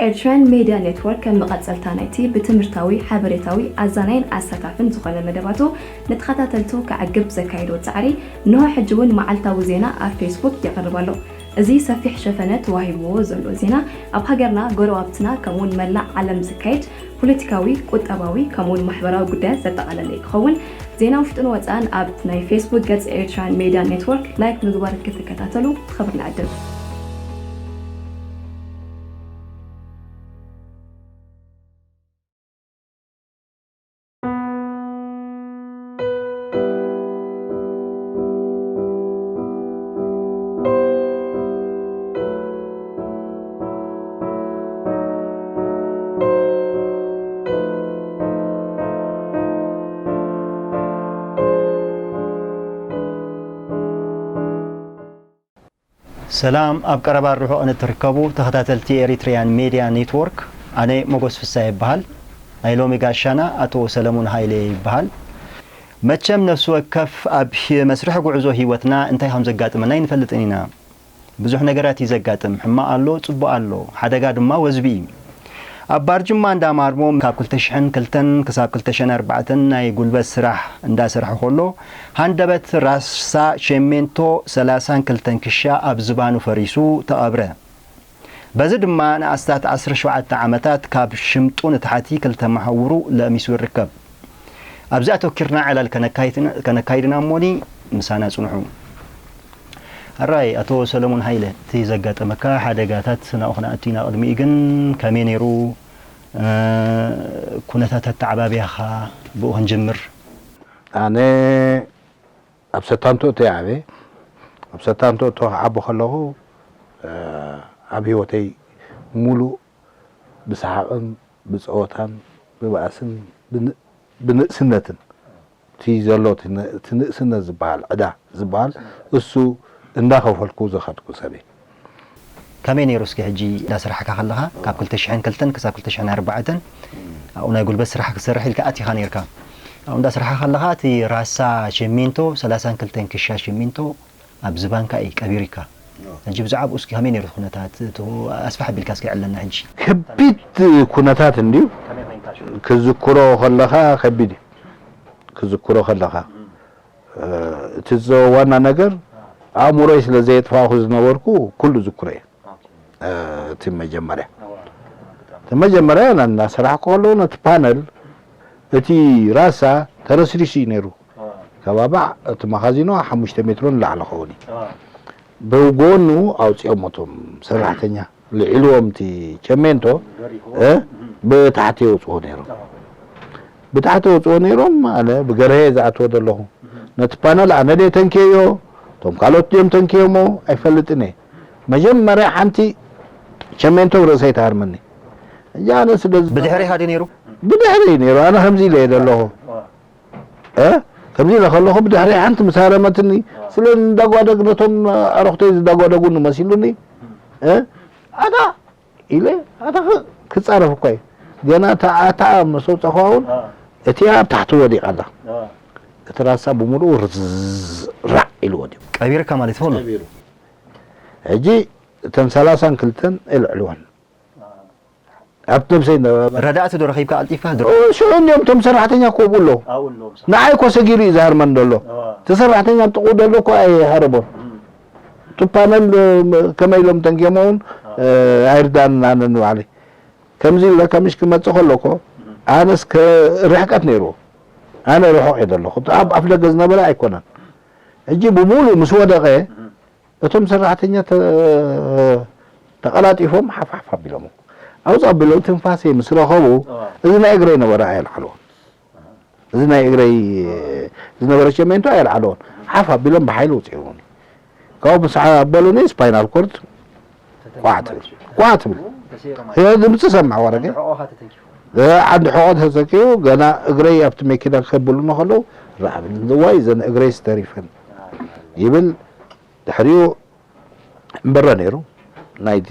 ኤርትራን ሜድያ ኔትወርክ ከም መቐጸልታ ናይቲ ብትምህርታዊ፣ ሓበሬታዊ፣ ኣዛናይን ኣሳታፍን ዝኾነ መደባቱ ንተኸታተልቱ ከዕግብ ዘካየዶ ጻዕሪ፣ እንሆ ሕጂ እውን መዓልታዊ ዜና ኣብ ፌስቡክ የቕርብ ኣሎ። እዚ ሰፊሕ ሸፈነ ተዋሂብዎ ዘሎ ዜና፣ ኣብ ሃገርና፣ ጎረባብትና፣ ከምኡውን መላእ ዓለም ዝካየድ ፖለቲካዊ፣ ቁጠባዊ፣ ከምኡውን ማሕበራዊ ጉዳያት ዘጠቓለለ ክኸውን፣ ዜና ውሽጥን ወጻእን ኣብ ናይ ፌስቡክ ገጽ ኤርትራን ሜድያ ኔትወርክ ላይክ ምግባር ክትከታተሉ ብኽብሪ ንዕድም። ሰላም፣ ኣብ ቀረባን ርሑቕን እትርከቡ ተኸታተልቲ ኤሪትሪያን ሜድያ ኔትወርክ፣ ኣነ ሞጎስ ፍሳሐ ይበሃል። ናይ ሎሚ ጋሻና ኣቶ ሰለሙን ሃይለ ይበሃል። መቸም ነፍሲ ወከፍ ኣብ ሂ-፣ መስርሕ ጉዕዞ ህይወትና እንታይ ከም ዘጋጥመና ኣይንፈልጥን ኢና። ብዙሕ ነገራት እዩ ዘጋጥም። ሕማቕ ኣሎ፣ ጽቡቕ ኣሎ፣ ሓደጋ ድማ ወዝቢ እዩ። ኣብ ባርጅማ እንዳ ማርሞ ካብ ክልተ ሽሕን ክልተን ክሳብ ክልተ ሽሕን ኣርባዕተን ናይ ጉልበት ስራሕ እንዳሰርሐ ከሎ፣ ሃንደበት ራሳ ሸሜንቶ ሰላሳን ክልተን ክሻ ኣብ ዝባኑ ፈሪሱ ተቐብረ። በዚ ድማ ንኣስታት ዓሰርተ ሸውዓተ ዓመታት ካብ ሽምጡ ንታሕቲ ክልተ መሓውሩ ለእሚሱ ይርከብ። ኣብዚ ኣተኪርና ዕላል ከነካይድ-፣ ከነካይድ ኢና እሞኒ ምሳና ጽንሑ። ሕራይ ኣቶ ሰለሙን ሃይለ፣ እቲ ዘጋጠመካ ሓደጋታት ናብኡ ክነኣቱ ኢና። ቅድሚኡ ግን ከመይ ነይሩ፣ እ፣ ኩነታት ኣተዓባብያኻ ብኡ ክንጅምር? ኣነ ኣብ ሰታንቶ እተ ዓበ፣ ኣብ ሰታንቶ እተ ክዓቢ ከለኹ፣ እ፣ ኣብ ህይወተይ ሙሉእ ብሰሓቕን ብጸወታን ብባእስን ብን-፣ ብንእስነትን እቲ ዘሎ እቲ ን-፣ እቲ ንእስነት ዝበሃል ዕዳ ዝበሃል እሱ እንዳኸፈልኩ ዝኸድኩ ሰብ እየ። ከመይ ነይሩ እስኪ ሕጂ እንዳሰራሕካ ከለኻ ካብ ክልተ ሽሕን ክልተን ክሳብ ክልተ ሽሕን ኣርባዕተን ኣብኡ ናይ ጉልበት ስራሕ ክትሰርሕ ኢልካ ኣቲኻ ነይርካ። ኣብኡ እንዳሰራሕካ ከለኻ እቲ ራሳ ሸሚንቶ ሰላሳን ክልተን ክሻ ሸሚንቶ ኣብ ዝባንካ እዩ ቀቢሩካ። ሕጂ ብዛዕባኡ እስኪ ከመይ ነይሩ እቲ ኩነታት? እቱ ኣስፋሕ ኣቢልካ እስኪ ዕለና ሕጂ። ከቢድ ኩነታት እንድዩ። ከመይ ኮይንካ ሽዑ? ክዝክሮ ከለኻ ከቢድ እዩ። ክዝክሮ ከለኻ፣ እ፣ እቲ ዘ-፣ ዋና ነገር ኣእምሮይ ስለ ዘየጥፋእኹ ዝነበርኩ ኩሉ ዝክሮ እየ። ኦኬ። እ፣ እቲ መጀመርያ። እዋ፣ በጣም። እቲ መጀመርያ ና-፣ እናሰራሕኩ ከለኹ ነቲ ፓነል፣ እቲ ራሳ ተረስሪሱ እዩ ነይሩ። እዋ። ከባቢ እቲ መኻዚኖ ሓሙሽተ ሜትሮ ንላዕሊ ኸውን እዩ። እዋ። ብጎኑ ኣውፂኦም እቶም ሰራሕተኛ ልዒልዎም እቲ ቸሜንቶ፣ ገሪኽዎ። እ፣ እም። ብታሕቲ የውፅዎ ነይሮም። እዋ። ብታሕቲ የውፅዎ ነይሮም፣ ኣነ ብገርሀ እየ ዝኣትዎ ዘለኹ። እም። ነቲ ፓነል ኣነ ድየ ተንኪየዮ፣ እቶም ካልኦት ድዮም ተንኪዮሞ ኣይፈልጥን እየ። መጀመርያ ሓንቲ ቸሜንቶ ርእሰይ ትሃርመኒ። ሕጂ ኣነ ስለ ዝ-፣ ብድሕሪኻ ድዩ ነይሩ? ብድሕሪ እዩ ነይሩ። ኣነ ከምዚ ኢለ እየ ዘለኹ። እዋ። እ? ከምዚ ኢለ ከለኹ ብድሕሪ ሓንቲ ምስ ሃረመትኒ፣ እዋ። ስለ እንዳጓደግ ነቶም ኣዕሩኽተይ ዝዳጓደጉኒ መሲሉኒ፣ እም። እ? ኣታ ኢለ፣ ኣታ ክ-፣ ክጻረፍ እኳ እዩ። ገና እታ፣ ኣታ ምስ ኣውጻኹዋ እውን፣ እዋ። እቲኣ ኣብ ታሕቲ ወዲቓ ኣላ። እዋ። እቲ ራሳ ብምሉኡ ርዝራዕ ኢሉ ወዲቑ። ቀቢርካ ማለት ይኸውን? ቀቢሩ። ሕጂ እተን ሰላሳን ክልተን ኣይልዕልዋን። ኣብቲ ነብሰይ ነበረ። ረዳእቲ ዶ ረኺብካ ቀልጢፍካ? ድሮ ኦ፣ ሽዑ እንዲኦም እቶም ሰራሕተኛ ኮብኡ ኣለዉ። ኣብኡ ኣለዉ፣ ብሰ- ንዓይ እኮ ሰጊሩ እዩ ዝሃርመን ዘሎ። እዋ። እቲ ሰራሕተኛ ኣብ ጥቕኡ ዘሎ እኮ ኣይሃረቦን። እም። እቲ ፓነል፣ እ፣ ከመይ ኢሎም ተንኪዮሞ እውን፣ እዋ። እ፣ ኣይርዳእንን ኣነ ንባዕለይ። ከምዚ ኢለ ከምሽ ክመጽእ ከሎ እኮ፣ እም። ኣነስ ከ-፣ ርሕቀት ነይርዎ። ኣነ ርሑቕ እየ ዘለኹ። እቲ ኣብ ኣፍ ደገ ዝነበረ ኣይኮነን። ሕጂ ብምሉእ ምስ ወደቐ፣ እም። እቶም ሰራሕተኛ ተ-፣ ተቐላጢፎም ሓፍ ሓፍ ኣቢሎሞ። ኣውፅ ኣቢሎም ትንፋሰይ ምስ ረኸቡ፣ እዋ። እዚ ናይ እግረይ ነበረ ኣየልዓልዎን። እዚ ናይ እግረይ ዝነበረ ቸሜንቶ ኣየልዓልዎን። ሓፍ ኣቢሎም ብሓይሊ ውፅኢዎኒ። ካብኡ ምስ ኣበሉኒ ስፓይናል ኮርድ ቋዕ ትብል። ቋዕ ትብል። ድምፂ ሰማዕ ወረገ። ዓንዲ ሕቖ ተሰኪቡ፣ ገና እግረይ ኣብቲ መኪና ከብሉኒ ከለዉ፣ ራዕብል፣ ዋይ፣ እዘን እግረይስ ተሪፈን ይብል። ድሕሪኡ እምበረ ነይሩ። ናይቲ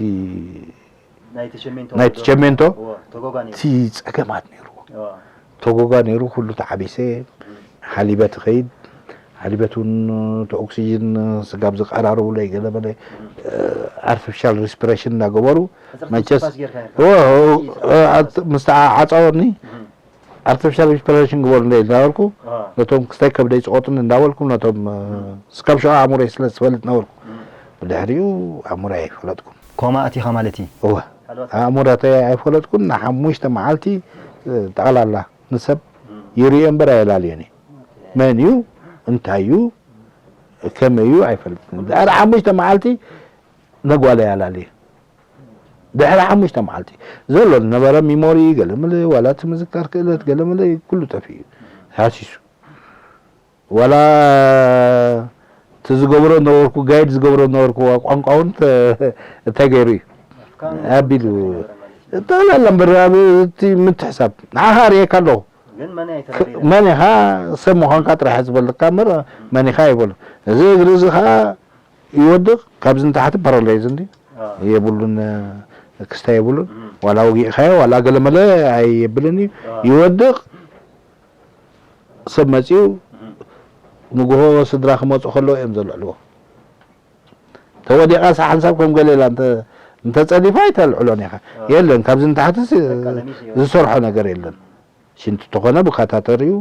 ናይቲ ቸሜንቶ ናይቲ ዶ? ቸሜንቶ እዎ፣ ተጎጋ ነይሩ። እቲ ጸገማት ነይርዎ። እዎ። ተጎጋ ነይሩ፣ ኩሉ ተዓቢሰ፣ እም። ሓሊበ ትኸይድ፣ ሓሊበት እውን እቲ ኦክሲጅን ስጋብ ዝቀራረቡለይ ገለ በለ፣ እም። እ፣ ኣርቲፊሻል ሪስፒሬሽን እናገበሩ መቸስ ምስ ዓፀወኒ ኣርቲፊሻል ሪስፒሬሽን ግበሩ እንደ እናበልኩ ነቶም ክስታይ ከብደይ ዝቆጥኒ እንዳበልኩም ነቶም ስካብ ሸዋ ኣእምሮይ ስለ ዝፈልጥ ነበርኩ። ብድሕሪኡ ኣእምሮይ ኣይፈለጥኩም። ኮማ ኣቲኻ ማለት እዩ። እወ ኣእምሮተይ ኣይፈለጥኩን። ንሓሙሽተ መዓልቲ ጠቕላላ ንሰብ ይርእዮ እምበር ኣየላልዮን እዩ። መን እዩ እንታይ እዩ ከመይ እዩ ኣይፈልጥን። ድሕሪ ሓሙሽተ መዓልቲ ነጓለ ያላልየ ድሕሪ ሓሙሽተ መዓልቲ ዘሎ ዝነበረ ሚሞሪ ገለመለ ዋላ እቲ ምዝካር ክእለት ገለመለ ኩሉ ጠፊኡ ሃሲሱ። ዋላ እቲ ዝገብሮ ነበርኩ ጋይድ ዝገብሮ ነበርኩ ቋንቋ እውን እንታይ ገይሩ እዩ ኣቢሉ ጠቕላላ እምበር ኣብ እቲ ምትሕሳብ ንዓኻ ርእየካ ኣለኹ መን ኢኻ ሰብ ምዃንካ ጥራሕ ዝበልካ እምበር መን ኢኻ ይበሉ እዚ እግሪ እዚ ከዓ ይወድቕ ካብዚ ንታሕቲ ፓራላይዝ እንዲ የብሉን ክስታ የብሉን ዋላ ወጊእኻዮ ዋላ ገለመለ ኣይየብልን እዩ ይወድቕ ሰብ መፂኡ ንጉሆ ስድራ ክመፁ ከለዉ እዮም ዘልዕልዎ ተወዲቓ ሓንሳብ ከም ገሌላ እንተፀዲፋ ኣይተልዕሎን ኢኻ የለን ካብዚ ንታሕቲ ዝሰርሖ ነገር የለን ሽንቲ ተኾነ ብካታተር እዩ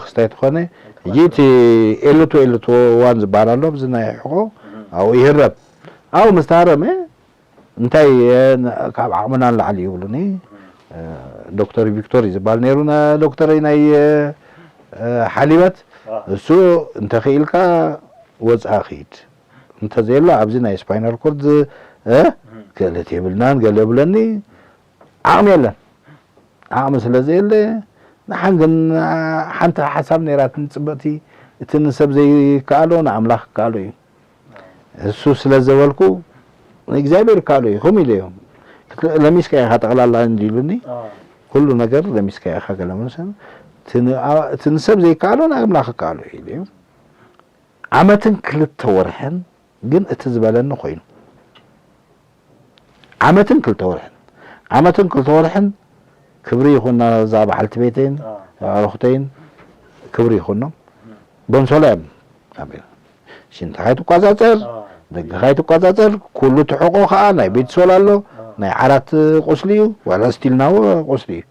ክስታይ ተኾነ ሕጂ እቲ ኤልቱ ኤልቱ ዋን ዝበሃል ኣሎ ኣብዚ ናይ ሕቆ ኣብኡ ይህረብ ኣብኡ ምስ ተሃረመ እንታይ ካብ ዓቕምና ንላዕሊ ይብሉኒ ዶክተር ቪክቶር እዩ ዝበሃል ነይሩ ዶክተረይ ናይ ሓሊበት እሱ እንተኽኢልካ ወፅኣ ክይድ እንተዘየሎ ኣብዚ ናይ ስፓይናል ኮርድ ክእለት የብልናን ገለ የብለኒ ዓቕሚ የለን ዓቕሚ ስለ ዘየለ ንሓን ግን ሓንቲ ሓሳብ ነይራትኒ ፅብቕቲ እቲ ንሰብ ዘይከኣሎ ንኣምላኽ ክከኣሎ እዩ እሱ ስለ ዘበልኩ እግዚኣብሔር ይከኣሎ እዩ ከምኡ ኢለ እዮም ለሚስካ ኢኻ ጠቕላላ እንዲሉኒ ኩሉ ነገር ለሚስካ ኢኻ ገለመሰን እቲ ንሰብ ዘይከኣሎ ንኣምላኽ ክከኣሎ እዩ ኢለ እዮም ዓመትን ክልተ ወርሕን ግን እቲ ዝበለኒ ኮይኑ ዓመትን ክልተ ወርሕን ዓመትን ክልተ ወርሕን ክብሪ ይኹና እዛ በዓልቲ ቤተይን ኣዕሩኽተይን ክብሪ ይኹኖም ቦንሶላ እዮም ኣሜን ሽንትኻ ይትቋጻጸር ደገኻ ይትቋጻጸር ኩሉ ትሕቆ ከዓ ናይ ቤት ሶል ኣሎ ናይ ዓራት ቁስሊ እዩ ዋላ ስቲልናዎ ቁስሊ እዩ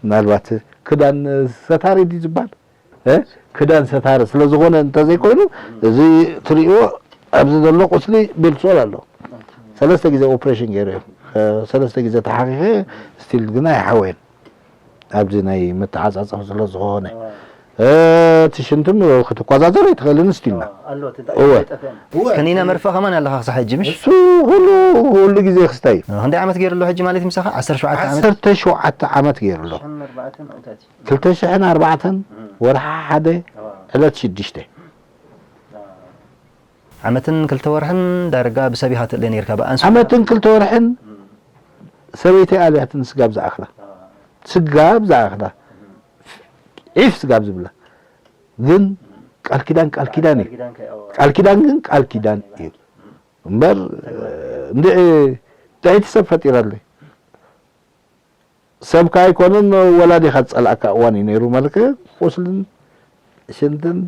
ምናልባት ክዳን ሰታሪ ድዩ ዝበሃል ክዳን ሰታሪ ስለ ዝኾነ እንተዘይኮይኑ እዚ ትሪእዎ ኣብዚ ዘሎ ቁስሊ ቤልሶል ኣሎ ሰለስተ ግዜ ኦፕሬሽን ገይሩ እዮም ሰለስተ ግዜ ተሓቂቀ ስቲል ግና ይሓወየን ኣብዚ ናይ መተዓፃፀፍ ስለ ዝኾነ እቲ ሽንትም ክትቋፃፀር ኣይትኽእልን ስቲልና ከኒና መርፈ ከማን ኣለኻ ክሳብ ሕጂ ምሽ እሱ ሁሉ ሁሉ ግዜ ክስታይ ክንደይ ዓመት ገይሩ ኣሎ ሕጂ ማለት ምሳኻ ዓሰርተ ሸውዓተ ዓመት ዓሰርተ ሸውዓተ ዓመት ገይሩ ኣሎ ክልተ ሽሕን ኣርባዕተን ወርሓ ሓደ ዕለት ሽዱሽተ ዓመትን ክልተ ወርሕን ዳርጋ ብሰብ ኢኻ ትእለ ነርካ ብኣንስ ዓመትን ክልተ ወርሕን ሰበይተይ ኣልያትን ስጋብ ዝኣኽላ ስጋብ ዝኣኽላ ዒፍ ስጋብ ዝብላ ግን ቃል ኪዳን ቃል ኪዳን እዩ ቃል ኪዳን ግን ቃል ኪዳን እዩ እምበር እንድዒ ጥዕይቲ ሰብ ፈጢረለይ ሰብ ከኣ ኣይኮነን ወላዲኻ ዝጸልኣካ እዋን እዩ ነይሩ መልክ ቁስልን ሽንትን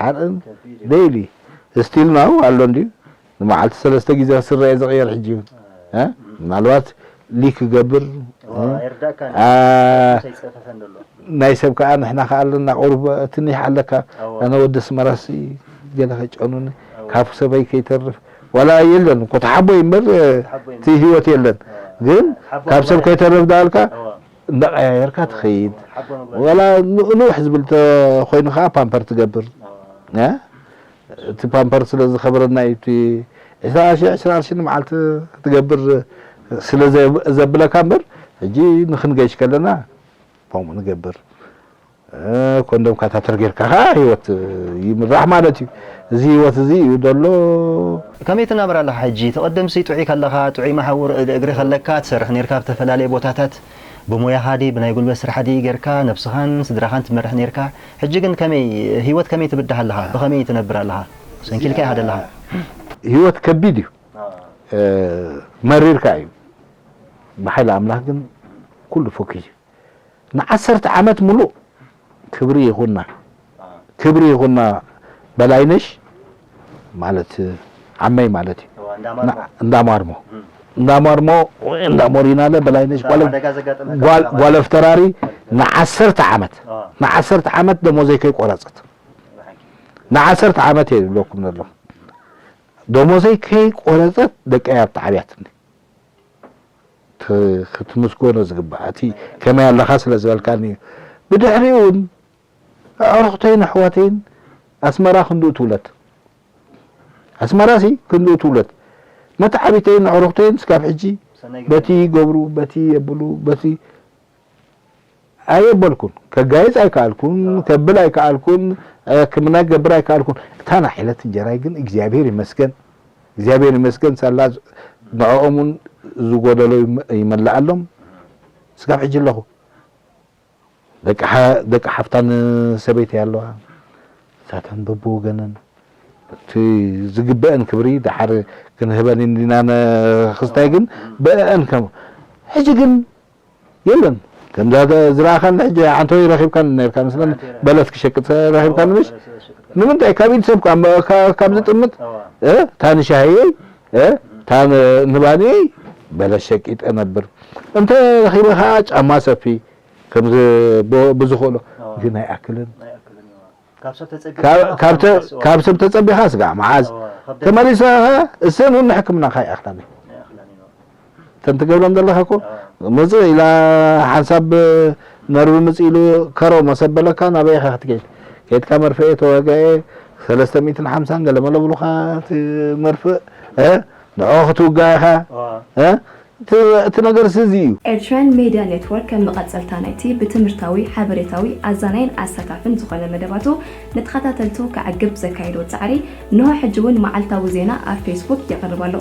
ሓርን ደይሊ ስቲል ናው ኣሎ እንድዩ ንመዓልቲ ሰለስተ ግዜ ስረየ ዝቕየር ሕጂ እውን ምናልባት ሊክ ክገብር ናይ ሰብ ከዓ ንሕና ከዓ ኣለና ቁሩብ ትንሽ ኣለካ ኣነ ወዲ ስመራሲ ገለ ከጨኑኒ ካብ ሰበይ ከይተርፍ ዋላ የለን እኮ ተሓቦይ እምበር እቲ ህይወት የለን ግን ካብ ሰብ ከይተርፍ ዳልካ እንዳቀያየርካ ትኸይድ ዋላ ንውሕ ዝብል ተኮይኑ ከዓ ፓምፐር ትገብር እቲ ፓምፐር ስለ ዝኸብረና እዩ እቲ ዕስራ ቅርሺ ዕስራ ቅርሺ ንመዓልቲ ክትገብር ስለ ዘብለካ እምበር ሕጂ ንክንገሽ ከለና ከምኡ ንገብር ኮንዶም ካታተር ጌርካ ከዓ ህይወት ይምራሕ ማለት እዩ እዚ ህይወት እዚ እዩ ዘሎ ከመይ ትናበር ኣለኻ ሕጂ ተቐደምሲ ጥዑይ ከለኻ ጥዑይ መሓውር እግሪ ከለካ ትሰርሕ ኔርካ ኣብ ዝተፈላለየ ቦታታት ብሞያኻ ዲ ብናይ ጉልበት ስራሕ ዲ ጌርካ ነብስኻን ስድራኻን ትመርሕ ኔርካ ሕጂ ግን ከመይ ህይወት ከመይ ትብድህ ኣለኻ ብኸመይ ትነብር ኣለኻ ሰንኪልካ ኢኻ ደለኻ ህይወት ከቢድ እዩ መሪርካ እዩ ብሓይሊ ኣምላኽ ግን ኩሉ ፈኪስ እዩ ንዓሰርተ ዓመት ሙሉእ ክብሪ ይኹና ክብሪ ይኹና በላይነሽ ማለት ዓመይ ማለት እዩ እንዳማርሞ እንዳማርሞ እንዳማርሞ እንዳሞሪናለ በላይነሽ ጓለፍ ጓለፍ ተራሪ ንዓሰርተ ዓመት ንዓሰርተ ዓመት ደሞዘይ ከይቆረፀት ንዓሰርተ ዓመት እየ ዝብለኩም ዘሎ። ደሞዘይ ከይቆረፀት ደቀይ ኣብቲ ዓብያትኒ ክትምስገኖ ዝግባእ እቲ ከመይ ኣለኻ ስለ ዝበልካኒ እዩ። ብድሕሪኡ እውን ኣዕሩኽተይን ኣሕዋተይን ኣስመራ ክንድኡ ትውለድ ኣስመራ ሲ ክንድኡ ትውለድ መተዓቢተይን ኣዕሩኽተይን ስካብ ሕጂ በቲ ይገብሩ በቲ የብሉ በቲ ኣየበልኩን ከጋይፅ ኣይከኣልኩን ከብል ኣይከኣልኩን ሕክምና ክገብር ኣይከኣልኩን እታ ናይ ዕለት እንጀራይ ግን እግዚኣብሔር ይመስገን እግዚኣብሔር ይመስገን ሳላ ንዕኦም እውን ዝጎደሎ ይመላኣሎም ስጋብ ሕጂ ኣለኹ ደቂ ሓፍታን ሰበይቲ ኣለዋ እሳተን በብወገነን እቲ ዝግበአን ክብሪ ደሓር ክንህበን እንዲና ክስታይ ግን በአን ከም ሕጂ ግን የለን ከምዛ ዝረኣኻን ሕጂ ዓንተወይ ረኺብካን ነርካ መስለን በለስ ክሸቅጥ ረኺብካን ምሽ ንምንታይ ካብ ኢድ ሰብ ካብ ዝጥምት ታንሻህየይ ታን ንባንየይ በለስ ሸቂጠ ነብር እንተ ረኺበ ከዓ ጫማ ሰፊ ከምዚ ብዝኽእሎ ግን ኣይኣክልን ካብ ሰብ ተጸቢኻ ስጋዕ መዓዝ ተመሊስኻ እሰን እውን ንሕክምናኻ ይኣኽላኒ እተን ትገብረን ዘለኻ እኮ ምፅእ ኢላ ሓንሳብ ነርቢ ምፅ ኢሉ ከሮ መሰበለካ ናበይ ኢኻ ክትከይድ ከይድካ መርፍኤ ተወጋኤ ሰለስተ ሚእትን ሓምሳን ገለመለ ብሉኻ እቲ መርፍእ ንዕኡ ክትውጋ ኢኻ እቲ ነገር እዚ እዩ። Eritrean Media Network ከም መቐጸልታ ናይቲ ብትምህርታዊ፣ ሓበሬታዊ፣ ኣዛናይን ኣሳታፍን ዝኾነ መደባቱ ንተኸታተልቱ ከዕግብ ዘካየዶ ጻዕሪ እንሆ ሕጂ እውን መዓልታዊ ዜና ኣብ ፌስቡክ የቕርብ ኣሎ።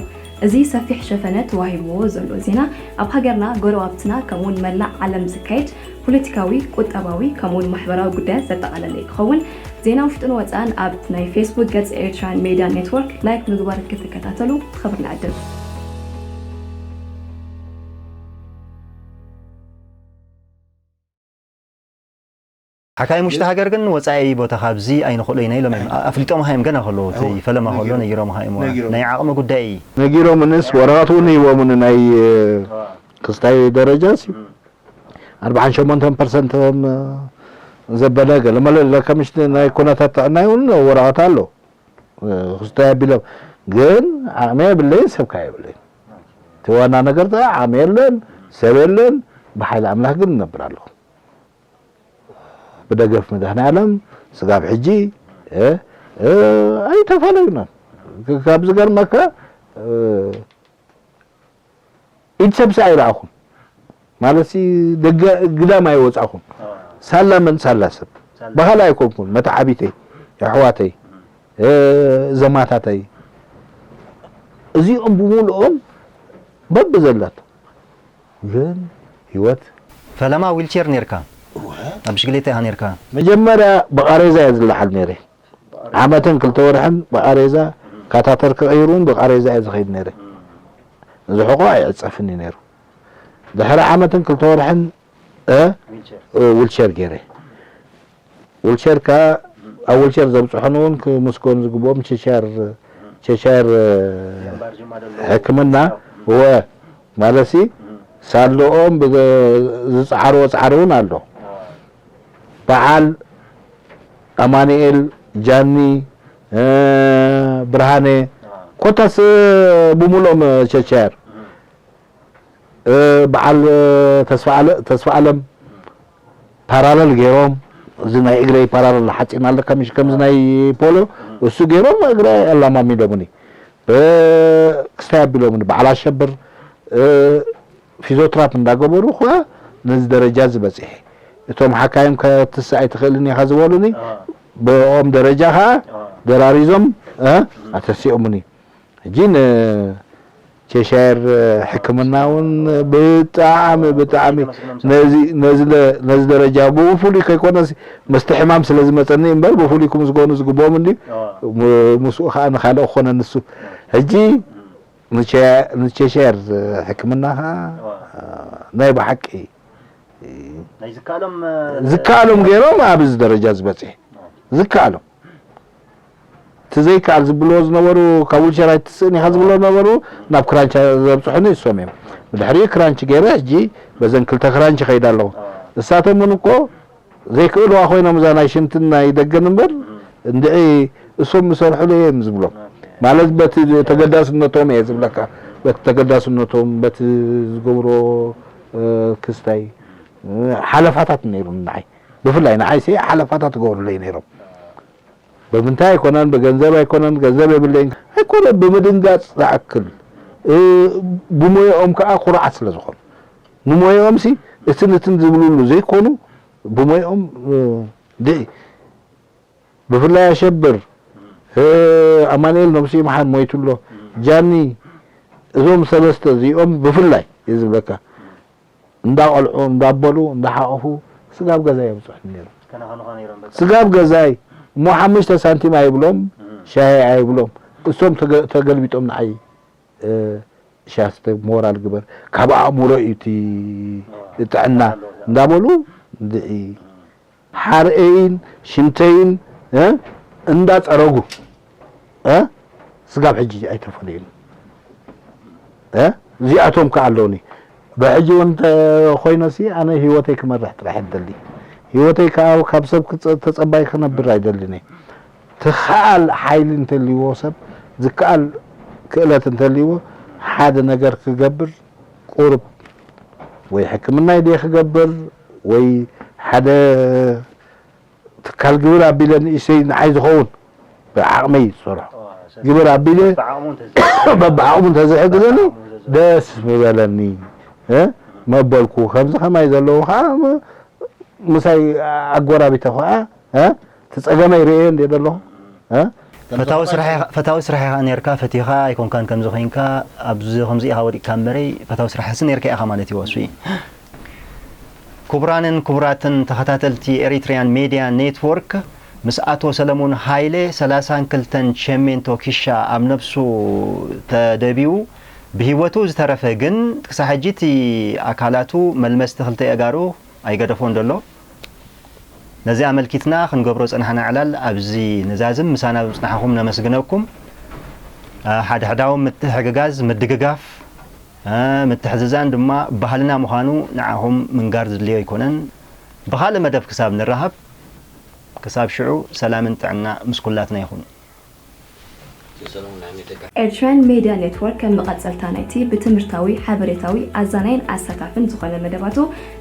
እዚ ሰፊሕ ሸፈነ ተዋሂብዎ ዘሎ ዜና ኣብ ሃገርና፣ ጎረባብትና ከምኡውን መላእ ዓለም ዝካየድ ፖለቲካዊ፣ ቁጠባዊ ከምኡውን ማሕበራዊ ጉዳያት ዘጠቓለለ እዩ ክኸውን። ዜና ውሽጥን ወፃእን ኣብ ናይ ፌስቡክ ገፅ ኤርትራን ሜድያ ኔትወርክ ላይክ ምግባር ክትከታተሉ ብኽብሪ ንዕድም። ሓካይም ውሽጢ ሃገር ግን ወፃኢ ቦታ ካብዚ ኣይንኽእሎ ኢና ኢሎም እዮም ኣፍሊጦምኻ እዮም ገና ከለዉ እቲ ፈለማ ከሎ ነጊሮምኻ እዮም ናይ ዓቕሚ ጉዳይ እዩ ነጊሮምንስ ወረቐት እውን ሂቦምኒ ናይ ክስታይ ደረጃ ሲ ኣርባዓን ሸሞንተን ፐርሰንት ዘበለ ገለ መለ ለካ ምሽ ናይ ኩነታት ጥዕና ይውን ወረቐት ኣሎ ክስታይ ኣቢሎም ግን ዓቕሚ የብለይን ሰብካ የብለይን እቲ ዋና ነገር ዓቕሚ የለን ሰብ የለን ብሓይሊ ኣምላኽ ግን እነብር ኣለኹ ብደገፍ መድኃኔዓለም ስጋብ ሕጂ ኣይተፈላለዩናን ካብ ዝገርመካ ኢድ ሰብሲ ኣይረኣኹን ማለት ደገ ግዳም ኣይወፃኹን ሳላ መን ሳላ ሰብ ባህል ኣይኮንኩን መተዓቢተይ የሕዋተይ ዘማታተይ እዚኦም ብምልኦም በብ ዘላቶ ግን ህይወት ፈለማ ዊልቸር ኔርካ ኣብ ብሽግሌታ ኢኻ ኔርካ መጀመርያ ብቓሬዛ እየ ዝለሓል ነይረ ዓመትን ክልተ ወርሕን ብቓሬዛ ካታተር ክቕይር እውን ብቓሬዛ እየ ዝኸይድ ነይረ። እዚ ሕቖ ኣይዕጸፍን እዩ ነይሩ። ድሕሪ ዓመትን ክልተ ወርሕን እ ዊልቸር ገይረ። ዊልቸር ከኣ ኣብ ዊልቸር ዘብጽሑኒ እውን ክምስገኑ ዝግብኦም ቸሻየር ቸሻየር ሕክምና እወ ማለትሲ ሳለኦም ዝጸዓርዎ ጻዕሪ እውን ኣሎ። በዓል ኣማኑኤል፣ ጃኒ፣ ብርሃነ ኮታስ ብምልኦም ቸቻየር በዓል ተስፋ ኣለም ፓራለል ገይሮም እዚ ናይ እግረይ ፓራለል ሓፂን ኣለካ ምሽ ከምዚ ናይ ፖሎ እሱ ገይሮም እግረ ኣላማሚዶምኒ ክስታይ ኣቢሎምኒ በዓል ኣሸብር ፊዚዮትራፕ እንዳገበሩ ኸዓ ነዚ ደረጃ እዚ በፂሐ። እቶም ሓካይም ከትስእ ኣይትኽእልን ኢኻ ዝበሉኒ ብኦም ደረጃ ኸዓ ደራሪዞም ኣተሲኦምኒ። ሕጂ ንቼሻየር ሕክምና እውን ብጣዕሚ ብጣዕሚ ነዚ ደረጃ ብፍሉይ ከይኮነስ ምስቲ ሕማም ስለ ዝመፀኒ እምበር ብፍሉይ ክምስገኑ ዝግብኦም እንዲ ምስኡ ከዓ ንካልእ ክኾነ ንሱ ሕጂ ንቸሸር ሕክምና ከዓ ናይ ብሓቂ ናይ ዝከኣሎም ዝከኣሎም ገይሮም ኣብዚ ደረጃ ዝበፅሑ ዝከኣሎም እቲ ዘይከኣል ዝብልዎ ዝነበሩ፣ ካብ ዊልቸር ኣይትስእን ኢኻ ዝብልዎ ዝነበሩ፣ ናብ ክራንች ዘብፅሑኒ እሶም እዮም። ብድሕሪኡ ክራንች ገይረ፣ ሕጂ በዘን ክልተ ክራንች ይኸይድ ኣለኹ። እሳቶም እውን እኮ ዘይክእልዋ ኮይኖም እዛ ናይ ሽንትን ናይ ደገን እምበር፣ እንድዒ እሶም ምሰርሑሉ እዮም ዝብሎም። ማለት በቲ ተገዳስነቶም እየ ዝብለካ። በቲ ተገዳስነቶም፣ በቲ ዝገብሮ፣ እ፣ ክስታይ፣ እ፣ ሓለፋታት ነይሩ ንዓይ። ብፍላይ ንዓይ ሲ ሓለፋታት ይገብሩለይ ነይሮም። ብምንታይ ኣይኮነን፣ ብገንዘብ ኣይኮነን፣ ገንዘብ የብለይን ኣይኮነን፣ ብምድንጋጽ ዝኣክል፣ እ፣ ብሞያኦም ከኣ ኩርዓት ስለ ዝኾኑ፣ ንሞያኦም ሲ እትን እትን ዝብሉሉ ዘይኮኑ፣ ብሞያኦም፣ እ፣ ድዒ፣ ብፍላይ ኣሸብር፣ እ፣ ኣማኑኤል ነብሱ ይምሓር ሞይቱ ኣሎ፣ ጃኒ፣ እዞም ሰለስተ እዚኦም ብፍላይ እየ ዝብለካ፣ እንዳቆልዑ፣ እንዳበሉ፣ እንዳሓቆፉ ስጋብ ገዛይ የብፅሑኒ ነይሮም። ከናኸኑኻ ነይሮም በቃ። ስጋብ ገዛይ እሞ ሓሙሽተ ሳንቲም ኣይብሎም፣ እም። ሻሂ ኣይብሎም። እሶም ተገ-፣ ተገልቢጦም ንዓይ፣ እ፣ ሻስተ ሞራል ግበር፣ ካብ ኣእምሮ እዩ እቲ ጥዕና እንዳበሉ፣ እንድዒ ሓርእይን ሽንተይን፣ እ፣ እንዳፀረጉ፣ እ፣ ስጋብ ሕጂ ኣይተፈለዩን። እ፣ እዚኣቶም ከኣ ኣለውኒ። ብሕጂ እውን እንተ ኮይነሲ ኣነ ህይወተይ ክመርሕ ጥራሕ እደሊ። ህይወተይ ከኣ ካብ ሰብ ክጸ-፣ ተጸባይ ክነብር ኣይደልን እየ። ትኸኣል ሓይሊ እንተልይዎ ሰብ፣ ዝከኣል ክእለት እንተልይዎ፣ ሓደ ነገር ክገብር ቁሩብ ወይ ሕክምና ድየ ክገብር ወይ ሓደ ትካል ግብር ኣቢለ ንእሽተይ ንዓይ ዝኸውን ብዓቕመይ ዝሰርሖ ግብር ኣቢለ በብዓቕሙ እንተዝሕግዘኒ ደስ ምበለኒ፣ እ፣ መበልኩ። ከምዚ ከማይ ዘለዉ ከዓ ም-፣ ምሳይ ኣጎራቢተ ከዓ፣ እ፣ እቲ ጸገመይ ርእየ እንደ ዘለኹ፣ እ፣ ፈታዊ ስራሕ ኢኻ፣ ፈታዊ ስራሕ ኢኻ ነርካ፣ ፈቲኻ ኣይኮንካን ከምዚ ኮይንካ፣ ኣብዚ ከምዚ ኢኻ ወዲቕካ እምበረይ፣ ፈታዊ ስራሕሲ ነርካ ኢኻ ማለት እዩ፣ ወስዊ። ክቡራንን ክቡራትን ተኸታተልቲ ኤሪትሪያን ሜድያ ኔትወርክ፣ ምስ ኣቶ ሰለሙን ሃይለ ሰላሳን ክልተን ቸሜንቶ ኪሻ ኣብ ነብሱ ተደቢዩ ብህይወቱ ዝተረፈ ግን፣ ክሳብ ሕጂ እቲ ኣካላቱ መልመስቲ ክልተ ኣእጋሩ ኣይገደፎን ዘሎ። ነዚ ኣመልኪትና ክንገብሮ ዝጸናሕና ዕላል ኣብዚ ንዛዝም። ምሳና ብምጽናሕኩም ነመስግነኩም። እ፣ ሓድሕዳዊ ምትሕግጋዝ፣ ምድግጋፍ፣ እ፣ ምትሕዝዛን ድማ ባህልና ምዃኑ ንዓኹም ምንጋር ዝድልዮ ኣይኮነን። ብኻልእ መደብ ክሳብ ንራኸብ፣ ክሳብ ሽዑ ሰላምን ጥዕና ምስ ኩላትና ይኹን። ኤርትራውያን ሜድያ ኔትወርክ ከም መቐጸልታ ናይቲ ብትምህርታዊ፣ ሓበሬታዊ፣ ኣዛናይን ኣሳታፍን ዝኾነ መደባቱ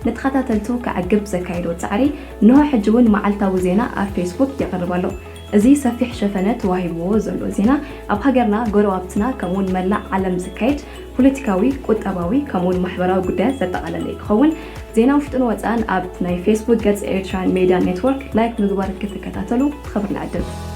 ንተኸታተልቱ ከዕግብ ዘካየዶ ጻዕሪ፣ እንሆ ሕጂ እውን መዓልታዊ ዜና ኣብ ፌስቡክ የቕርብ ኣሎ። እዚ ሰፊሕ ሸፈነ ተዋሂብዎ ዘሎ ዜና፣ ኣብ ሃገርና፣ ጎረባብትና፣ ከምኡውን መላእ ዓለም ዝካየድ ፖለቲካዊ፣ ቁጠባዊ፣ ከምኡውን ማሕበራዊ ጉዳያት ዘጠቓለለ እዩ ክኸውን። ዜና ውሽጥን ወጻእን ኣብ ናይ ፌስቡክ ገጽ ኤርትራውያን ሜድያ ኔትወርክ ላይክ ምግባር ክትከታተሉ ብኽብሪ ንዕድም።